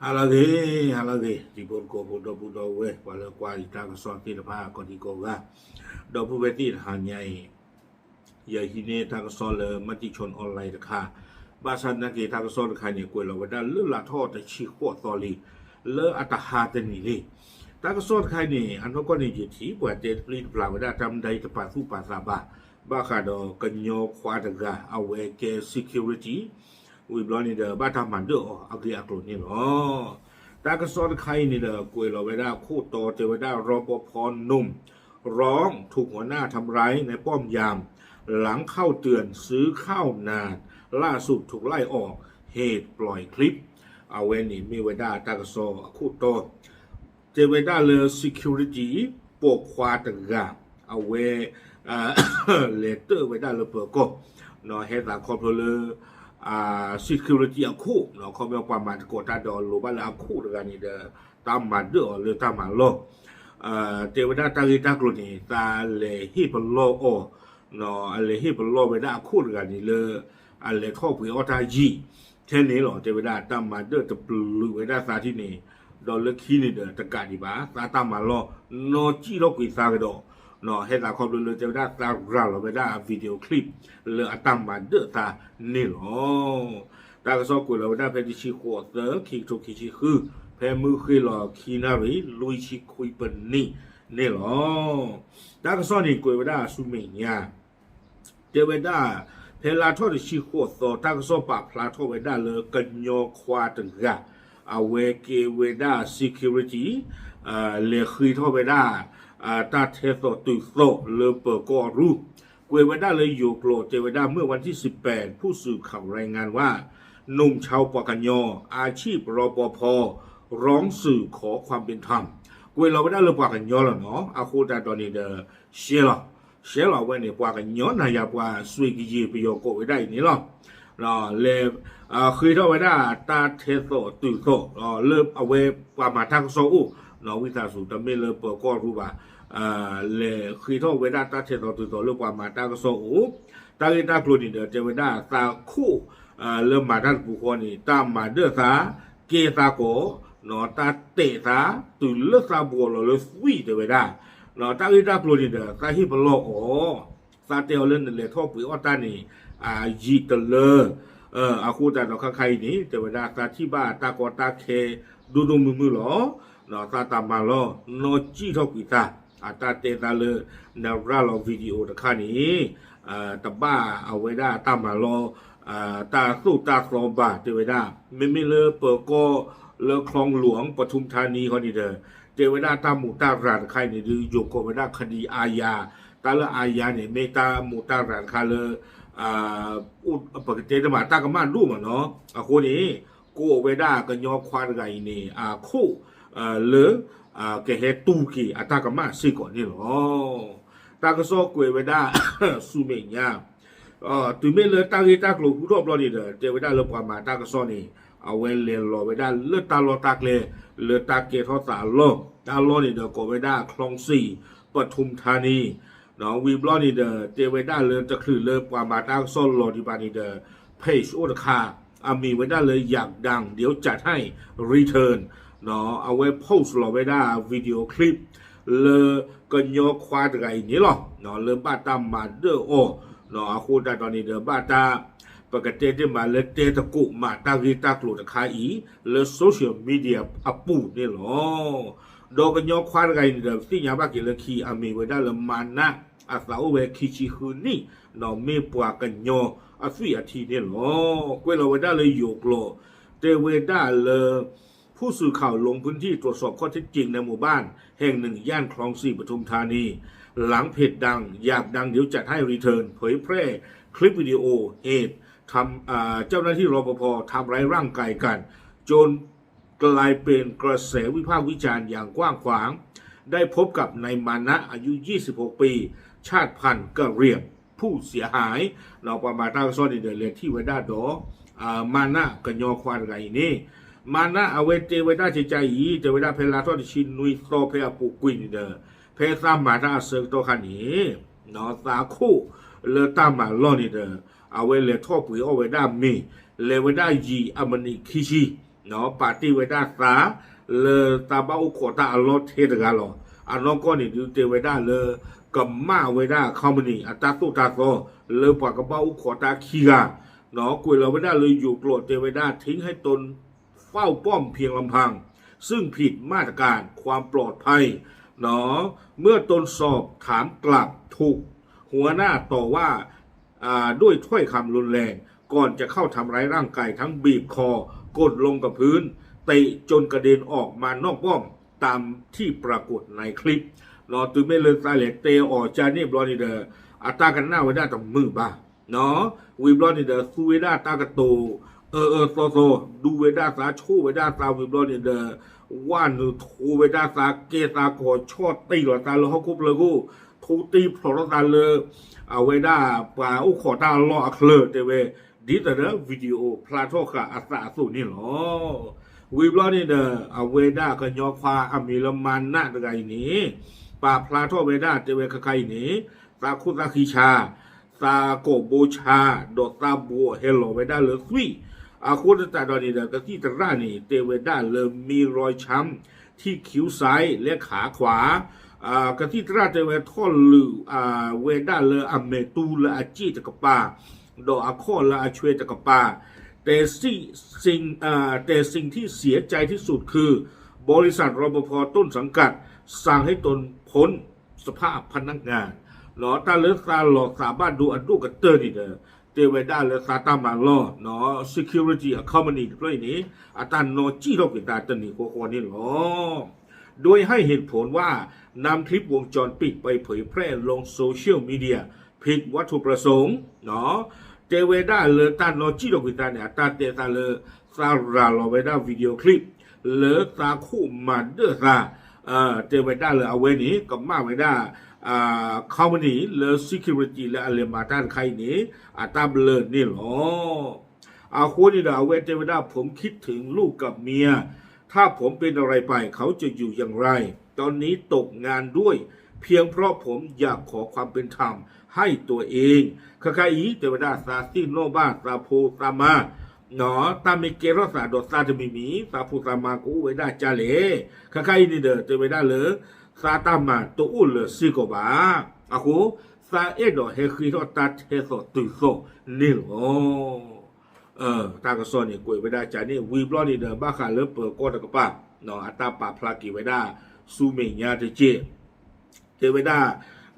ဟါလၢအဂ့ၤ, ဟါလၢအဂ့ၤ, တံၤဖိသကိးဖိ ဒီပုၢ်ဒီဝဲၢ် ပှၤလၢကွၢ်ယတၢ်ကစီၣ်သ့ၣ်တဖၣ် ကိးဒံကိးဂၤ, ဒီပုၢ်ဝဲၢ်သ့ၣ်တဟါညါအံၤ, ယဟံးန့ၢ်တၢ်ကစီၣ်လၢ Matichon Online တခါ, ဘၣ်ဆၣ်သနာ်က့ တၢ်ကစီၣ်တခါအံၤန့ၣ် ကွဲးလီၤဝဲဒၣ်လၢလါထီၣ်တဆံဃိးသီလံ, လၢအတဟါတနံၤလံ. တၢ်ကစီၣ်တခါအံၤန့ၣ် အနီၢ်ကီၢ်န့ၣ် ယထံၣ်ပှၤတဲတပျံၤတပျၢ်ဝဲဒၣ် တၢ်မ့ၢ်တၢ်အံၤတပာ်သူၣ်ပာ်သးဘၣ်, ဘၣ်ဃးဒီးကညီခွါတဂၤ အဝဲကဲ security ဝံၤဘျီန့ၣ်ဒီး ဘၣ်တၢ်မၤဒၢၣ်အီၤအဂ့ၢ်အကျိၤန့ၣ်လီၤ. တၢ်ကစီၣ်တခါအံၤန့ၣ်ဒီး ကွဲးလီၤဝဲဒၣ်ခိၣ်တီတဲဝဲဒၣ် ရီပီဖီနူၣ် ร้องถูกหัวหน้าทำร้ายในป้อมยาม หลังเข้าเตือนซื้อข้าวนาน ล่าสุดถูกไล่ออก เหตุปล่อยคลิป အဝဲန့ၣ်မ့ၢ်ဝဲဒၣ်တၢ်ကစီၣ်အခိၣ်တီ တဲဝဲဒၣ်လၢ security ပိာ်ခွါတဂၤ အဝဲ လဲၤတၢၣ်ဝဲဒၣ်လၢပၢၤကီၢ်, ဟဲသးခီဖျိလၢ security အခိၣ်, ခီဖျိပှၤမၤသကိးတၢ်ဒီးလိၤဘၣ်လၢအခိၣ်တဂၤန့ၣ်ဒီး တၢ်မၤဒၢၣ်အီၤလၢတၢ်မၤလီၢ်, တဲဝဲဒၣ်တၢ်ဂ့ၢ်တၢ်ကျိၤန့ၣ် သးလဲၤဟ့ၣ်ပလီၢ်အီၤ, အလဲၤဟ့ၣ်ပလီၢ်ဝဲဒၣ်အခိၣ်တဂၤန့ၣ်လၢ အလဲၤထီၣ်ပှ့ၤအီၣ်တၢ်ယံာ် ထဲန့ၣ်လီၤ. တဲဝဲဒၣ်တၢ်မၤဒၢၣ်တပျုာ်ဝဲဒၣ်သးထံၣ်န့ၣ်, ဒီးလၢခံန့ၣ်ဒီးတကးဒံးဘၣ် သးတၢ်မၤလီၢ်နီၢ်ကံၣ်ထီၣ်ကွံာ်သးကဒီး, ဟဲသးခီဖျိလၢတဲဝဲဒၣ်သးရၤလီၤဝဲဒၣ် video clip လၢအတၢ်မၤဒၢၣ်သးန့ၣ်လီၤ. တၢ်ကစီၣ်ကွဲးလီၤဝဲဒၣ်ဖဲတဆံဃိးသီ ခံကထိခံဆံဃု, ဖဲမုၢ်ဃ့ၢ်လီၤခံနၣ်ရံၣ် လွံၢ်ဆံခွံပနံၣ်န့ၣ်လီၤ. တၢ်ကစီၣ်န့ၣ်ကွဲးဝဲဒၣ်ဆူမဲာ်ညါ တဲဝဲဒၣ် ဖဲလါထီၣ်တဆံဃိးသီ တၢ်ကစီၣ်ပာ်ဖျါထီၣ်ဝဲဒၣ်လၢကညီခွါတဂၤ အဝဲကဲဝဲဒၣ် security လဲၤဃ့ထီၣ်ဝဲဒၣ် တၢ်ထဲသိးတုၤသိးလၢပၢၤကီၢ်အရူၢ်, ကွဲးဝဲဒၣ်လၢယိၤကျိာ် တဲဝဲဒၣ် เมื่อวันที่สิบแปด ผู้สื่อข่าวรายงานว่า หนุ่มชาวปากกะยอ อาชีพรปภ ร้องสื่อขอความเป็นธรรม ကွဲးလီၤဝဲဒၣ်လၢပှၤကညီလီၤနီၤ, အဃိသတးဒီးန့ၣ်ဒီး ရှဲလီၤ, ရှဲလီၤဝဲန့ၣ် ပှၤကညီနၤယၤ ပှၤစွ့ၤကယံာ်ပယီၤကိးဝဲဒၣ်အံၤန့ၣ်လီၤ. လဲၤဃ့ထီၣ်ဝဲဒၣ်တၢ်ထဲသိးတုၤသိး လၢအဝဲပှၤမၤတၢ်ကစီၣ်အိၣ်, ဝံသးစူၤ တမ့ၢ်လၢပၢၤကီၢ်ရူၢ်ဘၣ်, လဲၤဃ့ထီၣ်ဝဲဒၣ်တၢ်ထဲသိးတုၤသိးလၢပှၤမၤတၢ်ကစီၣ်အိၣ်, တၢ်ဂ့ၢ်တၢ်ကျိၤန့ၣ်ဒီး တဲဝဲဒၣ်သးခိၣ် လၢမၤတၢ်တပူၤဃီန့ၣ် တၢ်မၤဒၢၣ်သး ကဲသးကီး, တၢ်တဲာ်သး တုၤလၢသးဘှီးလီၤလၢသွံၣ်တဲဝဲဒၣ်, တၢ်ဂ့ၢ်တၢ်ကျိၤန့ၣ်ဒီး သးဟ့ၣ်ပလီၢ်အီၤ, သးတဲအီၤလၢနလဲၤထီၣ်ပှ့ၤအီၣ်တၢ်န့ၣ် ယံာ်တလၢ အဃိသတးဒီးခါခါအံၤန့ၣ် တဲဝဲဒၣ်သးထံၣ်ဘၣ်တၢ်ကီတၢ်ခဲ ဒိၣ်ဒိၣ်မုၢ်မုၢ်လီၤ. သးတၢ်မၤလီၢ်နီၢ်ကံၣ်ထီၣ်ကွံာ်သး, အတၢ်တဲသးလၢ နရၤလီၤ video တခါန့ၣ် တဘၣ်အဝဲဒၣ်တၢ်မၤလီၢ် တၢ်သိၣ်တၢ်သီဘၣ် တဲဝဲဒၣ်, မ့မ့ၢ်လၢပၢၤကီၢ်လၢ คลองหลวง ปทุมธานี ခီန့ၣ်ဒီး တဲဝဲဒၣ်တၢ်မူးတၢ်ရၤတခါအံၤန့ၣ် ဒုးယိၤကိးဝဲဒၣ် คดีอาญา, တၢ်လၢ อาญา န့ၣ် မ့ၢ်တၢ်မူးတၢ်ရၤတခါလၢ ပကတဲတမး တၢ်ကမၣ်ဒိၣ်မးနီၤ, အဃိန့ၣ် ကိးဝဲဒၣ်ကညီခွါတဂၤအံၤန့ၣ် အခိၣ်လၢ ကဟဲတူၢ်က့ၤအတၢ်ကမၣ်စ့ၢ်ကီးန့ၣ်လီၤ. တၢ်ကစီၣ်ကွဲးဝဲဒၣ်ဆူမဲာ်ညါ တုၤမ့ၢ်လၢတၢ်ဂ့ၢ်တၢ်ကျိၤဃုထီၣ်ဘျီန့ၣ်ဒီး တဲဝဲဒၣ်လၢပှၤမၤတၢ်ကစီၣ်န့ၣ် အဝဲလဲၤလီၤဝဲဒၣ်လၢတၢ်လီၢ်တၢ်ကျဲ လၢတၢ်ကဲထီၣ်သးအလီၢ်, တၢ်လီၢ်န့ၣ်ဒီးကိးဝဲဒၣ် คลองสี่ ปทุมธานี ဝံၤဘျီန့ၣ်ဒီး တဲဝဲဒၣ်လၢတချုးလၢပှၤမၤတၢ်ကစီၣ်လီၤဒံးဘၣ်န့ၣ်ဒီး page အိၣ်တခါ အမံၤဝဲဒၣ်လၢ อยากดังเดี๋ยวจัดให้ return အဝဲ post လီၤဝဲဒၣ် video clip လၢကညီခွါတဂၤအံၤန့ၣ်လီၤ. လၢဘၣ်တၢ်မၤဒၢၣ်အီၤ အဃိသတးဒီးန့ၣ်ဒီး ဘၣ်တၢ် ပကတဲတ့ၢ်မးလၢတဲသကိးမးတၢ်ဂ့ၢ်တၢ်ကျိၤတခါအံၤ လၢ social media အပူၤန့ၣ်လီၤ. ဒီးကညီခွါတဂၤအံၤန့ၣ်ဒီး သ့ၣ်ညါဘၣ်က့ၤလၢခံ အမံၤဝဲဒၣ်လၢ မၤနး အသးအိၣ်ဝဲခံဆံဃုနံၣ် မ့ၢ်ပှၤကညီအသွံၣ်အထံန့ၣ်လီၤ. ကွဲးလီၤဝဲဒၣ်လၢယိၤကျိာ် တဲဝဲဒၣ်လၢ ผู้สื่อข่าวลงพื้นที่ตรวจสอบข้อเท็จจริงในหมู่บ้านแห่งหนึ่งย่านคลองสี่ ปทุมธานี หลังเพจดังอยากดังเดี๋ยวจัดให้ Return เผยแพร่คลิปวิดีโอเหตุทำอ่าเจ้าหน้าที่ รปภ ทำร้ายร่างกายกัน จน กลายเป็นกระแสวิพากษ์วิจารณ์อย่างกว้างขวาง ได้พบกับนายมานะ อายุ ยี่สิบหก ปี ชาติพันธุ์กะเหรี่ยง ผู้เสียหาย ပှၤမၤတၢ်ကစီၣ်န့ၣ်ဒီး လဲၤထံၣ်ဝဲဒၣ်ဒီး မၤနး ကညီခွါတဂၤအံၤန့ၣ် မၤနး အဝဲတဲဝဲဒၣ်ကကါအံၤ တဲဝဲဒၣ်ဖဲလါထီၣ်တဆံနွံသီဖဲအပူၤကွံာ်န့ၣ်ဒီး ဖဲသးမၤတၢ်အဆၢကတီၢ်ခါန့ၣ် သးခိၣ်လၢတၢ်မၤလီၢ်န့ၣ်ဒီး အဝဲလဲၤထီၣ်ပှ့ၤအီၣ်ဝဲဒၣ်မ့ၤ လဲၤဝဲဒၣ်ယံာ်အမံးနံးခံဆံ ပာ်တ့ၢ်ဝဲဒၣ်သး လၢသးဘၣ်အိၣ်ခိးတၢ်အလီၢ်ထဲတဂၤလီၤ. အနီၢ်ကီၢ်န့ၣ်ဒုးတဲဝဲဒၣ်လၢ ကမၣ်ဝဲဒၣ် company အတၢ်သိၣ်တၢ်သီ လၢပှၤကဘၣ်အိၣ်ခိးတၢ်ခံဂၤ ကွဲးလီၤဝဲဒၣ်လၢယိၤကျိာ်တဲဝဲဒၣ် ทิ้งให้ตนเฝ้าป้อมเพียงลำพัง ซึ่งผิดมาตรการความปลอดภัย เนาะ เมื่อตนสอบถามกลับถูกหัวหน้าต่อว่า อ่า ด้วยถ้อยคำรุนแรง ก่อนจะเข้าทำร้ายร่างกายทั้งบีบคอ กดลงกับพื้น เตะจนกระเด็นออกมานอกป้อม ตามที่ปรากฏในคลิป เนาะ တုၤမ့ၢ်လၢသးလဲၤတဲအီၤကန့ၣ်ဘျီန့ၣ်ဒီး အတၢ်ကနၣ်ဝဲဒၣ်တမုာ်ဘၣ် ဝံၤဘျီန့ၣ်ဒီး သူဝဲဒၣ်တၢ်ကတိၤ အၢအၢသီသီ ဒူဝဲဒၣ်သး ဆိၣ်ဝဲဒၣ်သး ဝံၤဘျီန့ၣ်ဒီး ဝၣ်နုာ်ထိဝဲဒၣ်သး ကဲသးကီၤဆီၣ်တံၢ်လီၤသးလၢဟီၣ်ခိၣ်ဖျၢၣ်ခိၣ် ထိတ့ၢ်ဖျိးထီၣ်သးလၢ အဝဲဒၣ်ပှၤအိၣ်ခိးတၢ်အလီၢ်အချၢတဲဝဲ ဒ်သိးဒီး video ဖျါထီၣ်ဃာ်အသးအသိးန့ၣ်လီၤ. ဝံၤဘျီန့ၣ်ဒီး အဝဲဒၣ်ကညီခွါအမံၤလၢမၤနးတဂၤအံၤန့ၣ် ပာ်ဖျါထီၣ်ဝဲဒၣ်တဲဝဲခဲခါအံၤန့ၣ် သးခိၣ်သးဃံဆါ သးကိာ်ဘိဆါ ဒီးသးဘှီးဟဲလီၤဝဲဒၣ်လၢသွံၣ် အဃိသတးဒီးန့ၣ်ဒီး ကသံၣ်သရၣ်န့ၣ် တဲဝဲဒၣ်လၢ มีรอยช้ำที่คิ้วซ้ายและขาขวา ကသံၣ်သရၣ်တဲဝဲထီၣ်လုာ် ဝဲဒၣ်လၢအမဲာ်တူလၢအစ့ၣ်တကပၤ ဒီးအခီၣ်လၢအဆွဲတကပၤ แต่สิ่งที่เสียใจที่สุดคือบริษัท รปภ ต้นสังกัดสั่งให้ตนพ้นสภาพพนักงาน တၢ်လၢသးလီၤသးဘၣ်ဒိအဒိၣ်ကတၢၢ်န့ၣ်ဒီး တဲဝဲဒၣ်လၢသးတၢ်မၤလီၢ် security အ company တဖျၢၣ်အံၤန့ၣ် အတၢ်နီၢ်ကံၣ်ထီၣ်ကွံာ်သးတနံၤဃီဃီန့ၣ်လီၤ. โดยให้เหตุผลว่า นำคลิปวงจรปิดไปเผยแพร่ลงโซเชียลมีเดีย ผิดวัตถุประสงค์ တဲဝဲဒၣ်လၢတၢ်နီၢ်ကံၣ်ထီၣ်ကွံာ်သးန့ၣ် အတၢ်တဲသးလၢ သးရၤလီၤဝဲဒၣ် video clip လၢသးခိၣ်မၤဒၢၣ်သး တဲဝဲဒၣ်လၢအဝဲန့ၣ် ကမၣ်ဝဲဒၣ် company လၢ security လၢအလဲၤမၤတၢ်တခါအံၤန့ၣ် အတၢ်ဘျၢန့ၣ်လီၤ. အဃိန့ၣ်ဒီး အဝဲတဲဝဲဒၣ် ผมคิดถึงลูกกับเมีย ถ้าผมเป็นอะไรไปเขาจะอยู่อย่างไร ตอนนี้ตกงานด้วย เพียงเพราะผมอยากขอความเป็นธรรมให้ตัวเอง ခဲခါအံၤ တဲဝဲဒၣ်သးသ့ၣ်နီၣ်ဘၣ်သးဖိသးမါ တၢ်မ့ၢ်ကဲထီၣ်သးဒီးသးတမံၤမံၤ သးဖိသးမါကအိၣ်ဝဲဒၣ်ကလဲၣ်. ခဲခါအံၤန့ၣ်ဒီး တဲဝဲဒၣ်လၢ သးတၢ်မၤတအိၣ်လၢၤစ့ၢ်ကီးဘၣ်. အဃိ သးအဲၣ်ဒိးဟဲဃ့ထီၣ်တၢ်ထဲသိးတုၤသိးန့ၣ်လီၤ. တၢ်ကစီၣ်န့ၣ်ကွဲးဝဲဒၣ်ကန့ၣ် ဝံၤဘျီန့ၣ်ဒီး ဘၣ်ဃးလၢပၢၤကီၢ်တကပၤ အတၢ်ပာ်ဖျါက့ၤဝဲဒၣ် ဆူမဲာ်ညါတက့ၢ် တဲဝဲဒၣ်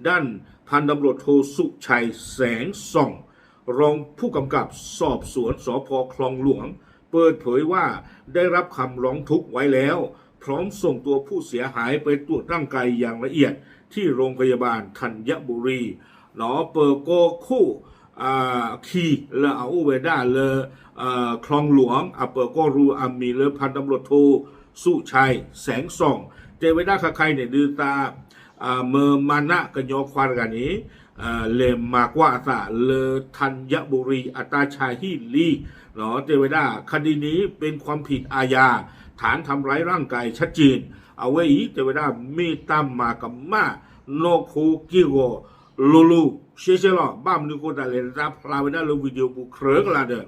ด้านพันตำรวจโทสุชัย แสงส่อง รองผู้กำกับสอบสวน สภ คลองหลวง เปิดเผยว่า ได้รับคำร้องทุกข์ไว้แล้ว พร้อมส่งตัวผู้เสียหายไปตรวจร่างกายอย่างละเอียดที่โรงพยาบาลธัญบุรี ပၢၤကီၢ်ခိၣ် ခံ လၢအအိၣ်ဝဲဒၣ်လၢ คลองหลวง အပၢၤကီၢ်ရူ အမံၤလၢ พันตำรวจโทสุชัย แสงส่อง တဲဝဲဒၣ်ခဲခါအံၤန့ၣ် ဒုးသး မၢမၤနးကညီခွါတဂၤန့ၣ် လဲၤမၤကွၢ်အသးလၢ ธัญบุรี အတၢ်ဆါဟံၣ်လံ တဲဝဲဒၣ် คดีนี้เป็นความผิดอาญา ฐานทำร้ายร่างกายชัดเจน အဝဲအံၤ တဲဝဲဒၣ် မ့ၢ်တၢ်မၤကမၣ် နီၢ်ခိက့ၢ်ဂီၤလိၤလိၤ ရှဲရှဲလီၤ. ဘၣ်မနုၤဃိသတးလဲၣ် တၢ်ဖျါဝဲဒၣ်လၢ video ပူၤ ခြၢကလာ်ဒီး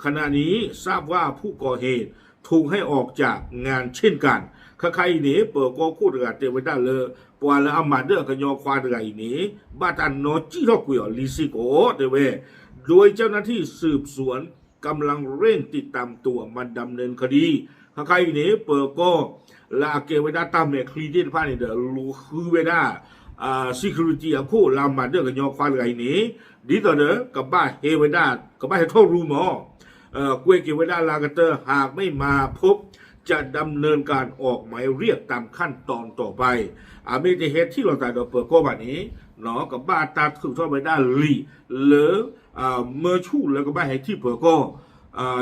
ขณะนี้ทราบว่าผู้ก่อเหตุถูกให้ออกจากงานเช่นกัน ခဲခါအံၤန့ၣ် ပၢၤကီၢ်ခိၣ်တဂၤတဲဝဲဒၣ်လၢ ပှၤလၢအမၤဒၢၣ်အကညီခွါတဂၤအံၤန့ၣ် ဘၣ်တၢ်နီၢ်ကံၣ်ထီၣ်ကွံာ်အီၤလံစ့ၢ်ကီး တဲဝဲ โดยเจ้าหน้าที่สืบสวนกำลังเร่งติดตามตัวมาดำเนินคดี ခဲခါအံၤန့ၣ် ပၢၤကီၢ် လၢအကဲဝဲဒၣ်တၢ်မဲာ်ချံသ့ၣ်တဖၣ်န့ၣ်ဒီး လူၤဃုဝဲဒၣ် security အခိၣ်လၢအမၤဒၢၣ်ကညီခွါတဂၤအံၤန့ၣ် ဒ်သိးဒီး ကဘၣ်ဟဲဝဲဒၣ် ကဘၣ်ဟဲထီၣ်ရူမၢ် ကွဲးက့ၤဝဲဒၣ်လၢအကတၢၢ် หากไม่มาพบจะดำเนินการออกหมายเรียกตามขั้นตอนต่อไป အမ့ၢ်တဟဲထံၣ်လိာ်သးဒီးပၢၤကီၢ်ဘၣ်န့ၣ် ကဘၣ်တၢ်ထုးထီၣ်ဝဲဒၣ်လံာ်လၢ မၢဆူၣ်လၢကဘၣ်ဟဲထံၣ်ပၢၤကီၢ်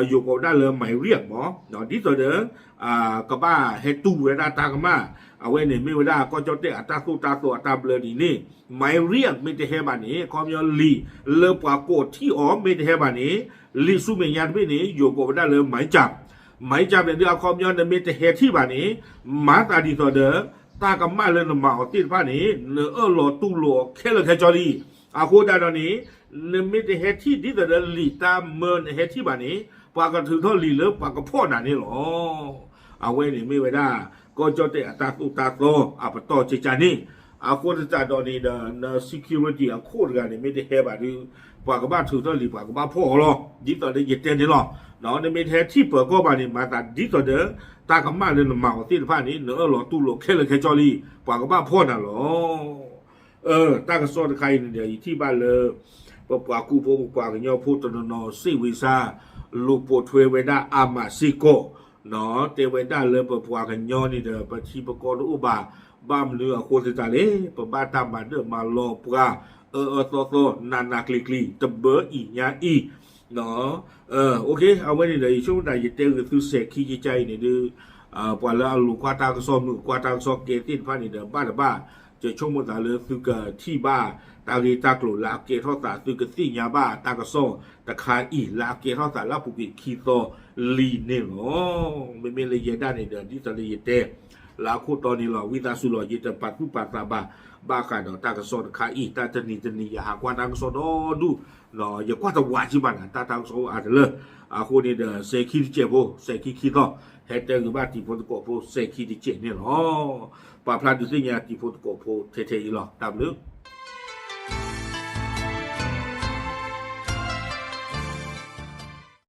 ယိၤကိးဝဲဒၣ်လၢ หมายเรียก မၢ် ဒ်သိးဒီး ကဘၣ်ဟဲတူၢ်ဝဲဒၣ်တၢ်ကမၣ် အဝဲန့ၣ်မ့ၢ်ဝဲဒၣ်ကီၢ်ကၠီၣ်တဲၣ်အတၢ်သိၣ်တၢ်သီအတၢ်ဘျၢဒ်န့ၣ် หมายเรียก မ့ၢ်တဟဲဘၣ်န့ၣ် အခီပညီလံာ်လၢပှၤကိးထံၣ်အီၤမ့ၢ်တဟဲဘၣ်န့ၣ် လံာ်ဆူမဲာ်ညါတဘ့ၣ်န့ၣ် ယိၤကိးဝဲဒၣ်လၢ หมายจับ หมายจับ န့ၣ်ဒုးအခီပညီနမ့ၢ်တဟဲထံၣ်ဘၣ်န့ၣ် မၤသးဒ်သိးဒီး တၢ်ကမၣ်လၢနမၤအီၤသ့ၣ်တဖၣ်န့ၣ် နအၢၣ်လီၤတူၢ်လိာ်အီၤခဲလၢာ်ခဲဆ့လံ. အဃိသတးဒီးန့ၣ် နမ့ၢ်တဟဲထံၣ်ဒ်သိးဒီးလံာ်တၢ်မၢနဟဲထံၣ်ဘၣ်န့ၣ် ပှၤကထုးထီၣ်လံာ်လၢပှၤကဖီၣ်နၤန့ၣ်လီၤ. အဝဲန့ၣ်မ့ၢ်ဝဲဒၣ် ကီၢ်ကၠီၣ်တဲၣ်အတၢ်သိၣ်တၢ်သီအပတီၢ်ကကန့ၣ်, အဃိသတးဒီးန့ၣ်ဒီး န security အခိၣ်တဂၤန့ၣ် မ့ၢ်တဟဲဘၣ်ဒီး ပှၤကဘၣ်ထုးထီၣ်လံာ် ပှၤကဘၣ်ဖီၣ်အီၤလီၤ. ဒ်သိးဒီးယတဲန့ၣ်လီၤ. နမ့ၢ်တဟဲထံၣ်ပၢၤကီၢ်ဘၣ်န့ၣ် မၤသးဒ်သိးဒီး တၢ်ကမၣ်လၢနမၤအီၤသ့ၣ်တဖၣ်န့ၣ် နအၢၣ်လီၤတူၢ်လိာ်ခဲလၢာ်ခဲဆ့လံ, ပှၤကဘၣ်ဖီၣ်နၤလီၤ. တၢ်ကစီၣ်တခါအံၤန့ၣ်ဒီး ယထံၣ်ဘၣ်လၢ ပပှၤကူဖိ ပပှၤကညီဖိတနီၤနီၤ စ့ၣ်ဝံၤစါ လိာ်ပိာ်ထွဲဝဲဒၣ်အါမးစ့ၢ်ကီး, တဲဝဲဒၣ်လၢပပှၤကညီန့ၣ်ဒီး ပထံပကီၢ်တအိၣ်ဘၣ်, ဘၣ်မနုၤအဃိသတးလဲၣ်, ပဘၣ်တၢ်မၤဒၢၣ်မၤလီၤပှၤ အၢအၢသီသီ နးနးကျံၤကျံၤ တဘၢအံၤညါအံၤ အဝဲန့ၣ်ဒီး ယဆိကမိၣ်တၢ်ယတဲဂ့ၤသုစဲးခံကကါအံၤန့ၣ်ဒီး ပှၤလၢအလိာ်ကွၢ်တၢ်ကစီၣ်မုာ်ကွၢ်တၢ်ကစီၣ်ကဲသ့ၣ်တဖၣ်န့ၣ်ဒီး ဘၣ်တဘၣ် ယဆိကမိၣ်သးလၢသုကထံၣ်ဘၣ် တၢ်ဂ့ၢ်တၢ်ကျိၤလၢအကဲထီၣ်သး သုကသ့ၣ်ညါဘၣ်တၢ်ကစီၣ်တခါအံၤ လၢအကဲထီၣ်သးလၢအပူၤကွံာ်ခံသီလံန့ၣ်လီၤ. မ့မ့ၢ်လၢယဲဒၣ်န့ၣ်ဒီး ဒ်သိးလၢယတဲ လၢအခိၣ်တီန့ၣ်လီၤ. ဝံသးစူၤလီၤ ယတပာ်သူၣ်ပာ်သးဘၣ် ဘၣ်ဃးဒီးတၢ်ကစီၣ်တခါအံၤ တၢ်တနံၤတနံၤ ယဟးကွၢ်တၢ်ကစီၣ်ဒီဒူၣ် ယကွၢ်တဝးကံဘၣ်နၤ တၢ်တၢ်ကစီၣ်အိၣ်အါတလၢ အဃိန့ၣ်ဒီး စဲးခံတစဲးဖိ စဲးခံခံသီ ဟဲတဲဂ့ၤဘၣ်တံၤဖိသကိးဖိ စဲးခံတစဲးန့ၣ်လီၤ. ပာ်ဖျါဒုးသ့ၣ်ညါတံၤဖိသကိးဖိထဲထဲအံၤလီၤ. တၢ်ဘျုး